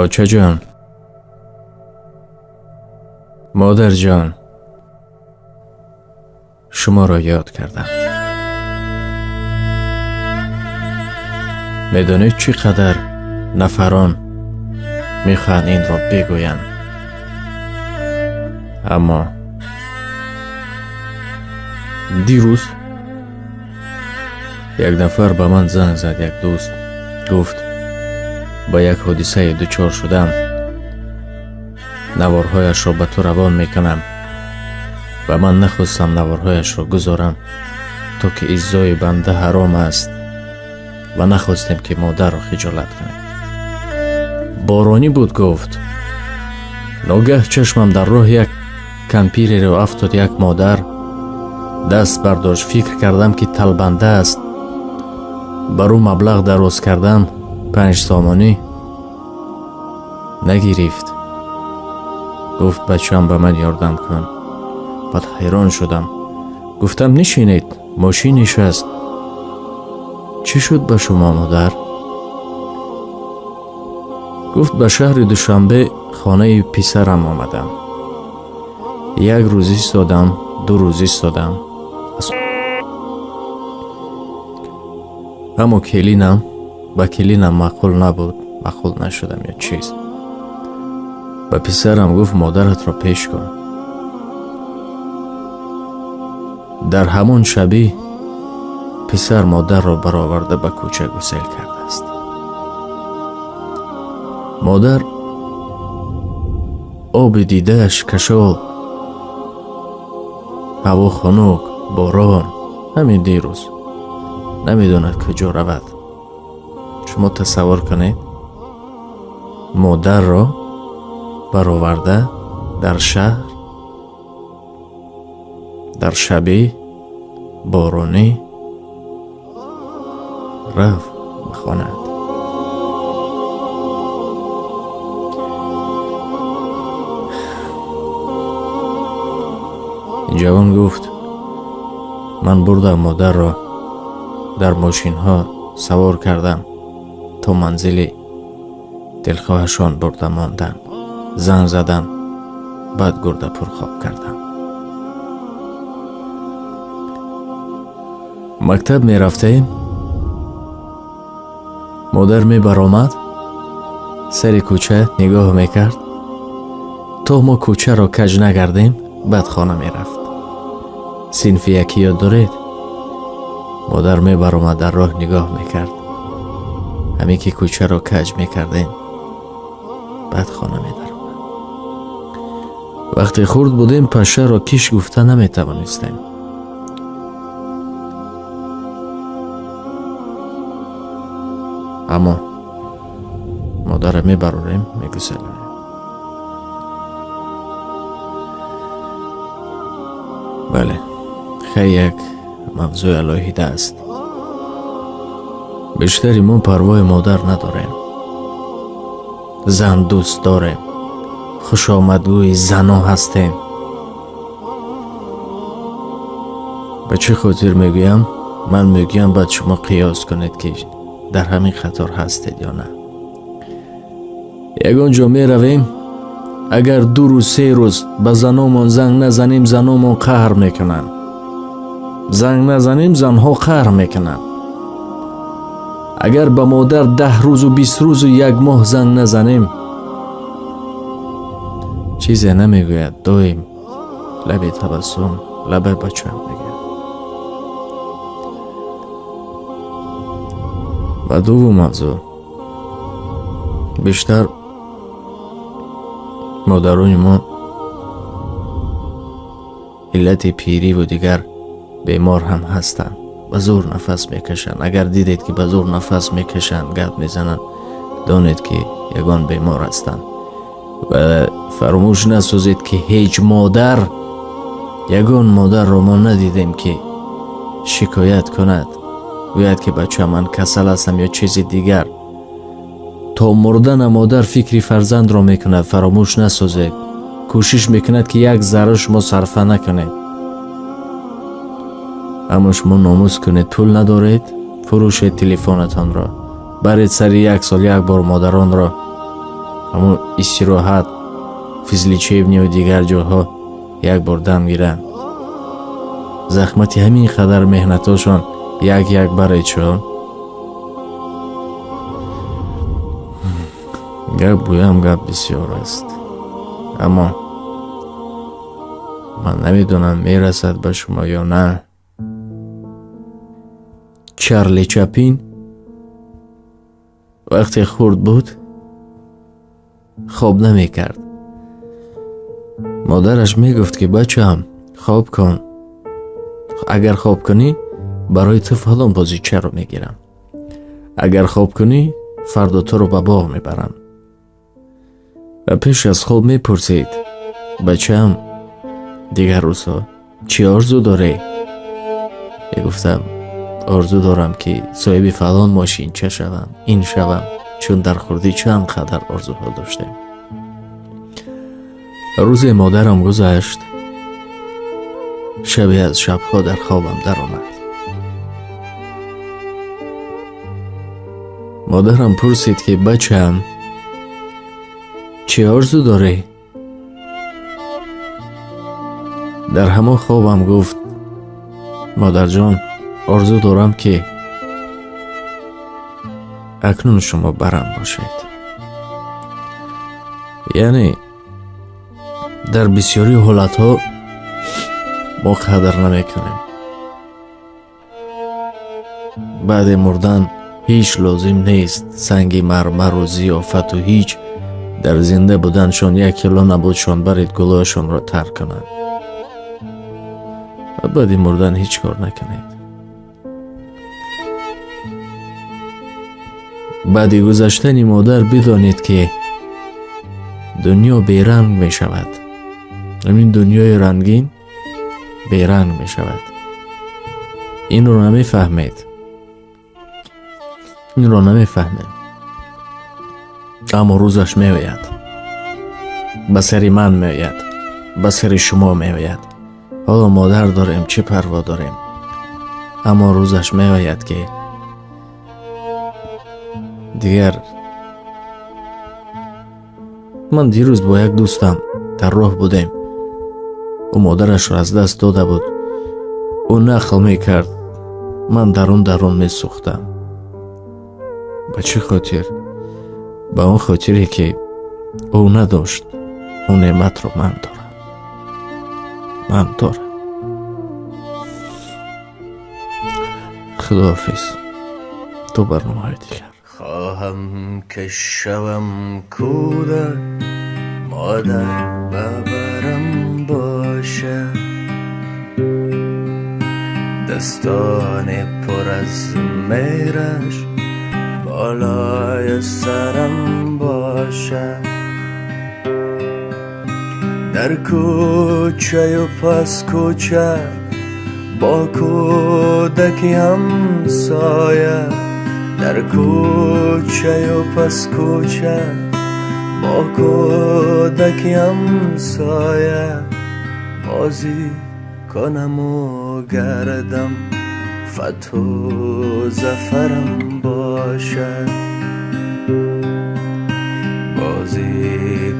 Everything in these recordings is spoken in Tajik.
Очаҷон, модарҷон, шуморо ёд кардам. Медонед чӣ қадар нафарон мехоҳанд инро бигӯянд, аммо дирӯз як нафар ба ман занг зад, як дӯст гуфт ба як ҳодисае дучор шудам, наворҳояшро ба ту равон мекунам ва ман нахостам наворҳояшро гузорам, то ки иззои банда ҳаром аст ва нахостем ки модарро хиҷолат кунем. Боронӣ буд, гуфт. Ногаҳ чашмам дар роҳ як кампиреро афтод, як модар даст бардошт. Фикр кардам ки талбанда аст, бар ӯ маблағ дароз кардам, 5 сомонӣ нагирифт. Гуфт бачам ба ман ёрдам кун. Баъд ҳайрон шудам, гуфтам нишинед, мошин нишаст. Чӣ шуд ба шумо модар? Гуфт ба шаҳри Душанбе хонаи писарам омадам. Як рӯз истодам, 2 рӯз истодам, аммо келинам ба келинам маъқул набуд, маъқул нашудам ё чиз. Ба писарам гуфт модаратро пеш кун. Дар ҳамон шабӣ писар модарро бароварда ба кӯча гусел кардааст. Модар оби дидааш кашол, ҳаво хунук, борон, ҳамин дирӯз, намедонад куҷо равад. Шумо тасаввур кунед, модарро бароварда дар шаҳр, дар шаби боронӣ рафт ба хонаат. Ҷавон гуфт ман бурдам модарро, дар мошинҳо савор кардам, то манзили дилхоҳашон бурда мондам, занг задам, баъд гурда пурхоб кардам. Мактаб мерафтем, модар мебаромад, сари кӯча нигоҳ мекард, то мо кӯчаро каҷ нагардем, баъд хона мерафт. Синфи якӣ ёд доред? Модар мебаромад, дар роҳ нигоҳ мекард, ҳамин ки кӯчаро каҷ мекардем, баъд хона медаромад. Вақте хурд будем, пашшаро киш гуфта наметавонистем. Аммо модарро мебарорем, мегуселонем. Бале, хай як мавзӯи алоҳида аст. Бештари мо парвои модар надорем, зан дӯст дорем, хушомадгӯи зано ҳастем. Ба чӣ хотир мегӯям? Ман мегӯям баъд шумо қиёс кунед ки дар ҳамин қатор ҳастед ё на. Ягон ҷо меравем, агар 2 рӯз 3 рӯз ба заномон занг назанем, заномон қаҳр мекунанд. Занг назанем, занҳо қаҳр мекунанд. Агар ба модар 10 рӯзу 20 рӯзу 1 моҳ занг назанем, чизе намегӯяд, доим лаби табассум, лаби бачам мегӯяд. Ва дуввум мавзӯъ, бештар модарони мо иллати пириву дигар бемор ҳам ҳастанд, ба зӯр нафас мекашанд. Агар дидед ки ба зӯр нафас мекашанд, гап мезананд, донед ки ягон бемор ҳастанд. Ва фаромӯш насозед ки ҳеҷ модар, ягон модарро мо надидем ки шикоят кунад, гӯяд ки бача ман касал ҳастам ё чизи дигар. То мурдана модар фикри фарзандро мекунад, фаромӯш насозед. Кӯшиш мекунад ки як зарра шумо сарфа накунед. Аммо шумо номус кунед, пул надоред, фурӯшед телефонатонро, баред сари 1 сол 1 бор модаронро Ҳамон истироҳат, физлечебный ва дигар ҷоҳо як бор дам гиранд. Захмати ҳамин қадар меҳнатошон як-як баречон. Гап гӯям, гап бисёр аст, аммо ман намедонам мерасад ба шумо ё на. Чарли Чаплин вақте хурд буд хоб намекард. Модараш мегуфт, ки бачаам, хоб кун, агар хоб кунӣ барои ту фалон бозичаро мегирам, агар хоб кунӣ фардо туро ба боғ мебарам. Ва пеш аз хоб мепурсид: бачаам, дигар рӯзҳо чӣ орзу дорӣ? Мегуфтам: орзу дорам, ки соҳиби фалон мошинча шавам, ин шавам, чун дар хурдӣ чанд қадар орзуҳо доштем. Рӯзе модарам гузашт, шабе аз шабҳо дар хобам даромад. Модарам пурсид, ки бачаам, чӣ орзу дорӣ? Дар ҳамон хобам гуфт: модарҷон, орзу дорам, ки акнун шумо барам бошед. Яъне дар бисёри ҳолатҳо мо қадр намекунем. Баъди мурдан ҳеҷ лозим нест санги мармару зиёфату ҳеҷ. Дар зинда буданшон як кило набудшон баред гулоашонро тар кунанд. Ва баъди мурдан ҳеҷ кор накунед. Баъди гузаштани модар бидонед, ки дунё беранг мешавад. Ҳамин дунёи рангин беранг мешавад. Инро намефаҳмед, инро намефаҳмем, аммо рӯзаш меояд, ба сари ман меояд, ба сари шумо меояд. Ҳоло модар дорем, чӣ парво дорем, аммо рӯзаш меояд, ки дигар. Ман дирӯз бо як дӯстам дар роҳ будем. Ӯ модарашро аз даст дода буд. Ӯ нақл мекард, ман дарун дарун месӯхтам. Ба чӣ хотир? Ба он хотире, ки ӯ надошт, он неъматро ман дорам, ман дорам. Худоҳофиз, то барномаҳои дигар. Хоҳам, ки шавам кӯдак, модар ба барам бошад, дастони пур аз меҳраш болои сарам бошад, дар кӯчаю пас кӯча бо кӯдаки ҳамсоя, дар кӯчаю пас кӯча бо кӯдаки ҳамсоя бозӣ конаму гардам, фатҳу зафарам бошад. Бозӣ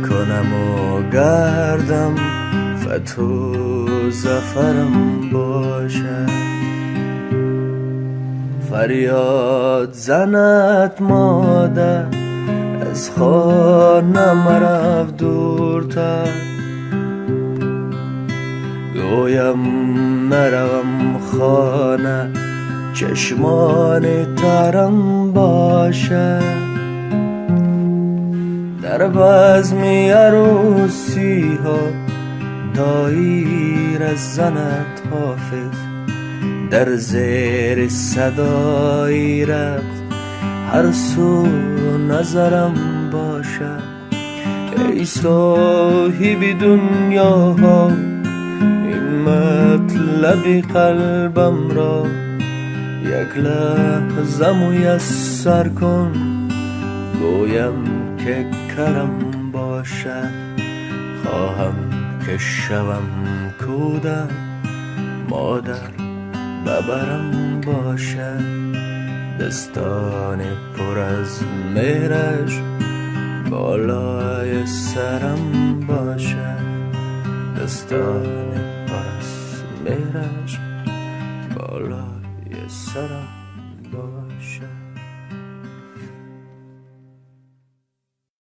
конаму гардам, фатҳу зафарам бошад. Фарёд занад модар, аз хона марав дуртар, гӯям наравам хона, чашмони тарам бошад. Дар базми арӯсиҳо доира занад ҳофиз, дар зери садои рақс ҳар сӯ назарам бошад. Эй соҳиби дунёҳо, ин матлаби қалбамро як лаҳза муяссар кун, гӯям ки карам бошад. Хоҳам, ки шавам кӯдак, модар ба барам бошад, дастони пур аз меҳраш بالای سرم باشد، دستان پر از مهرش بالای سرم باشد.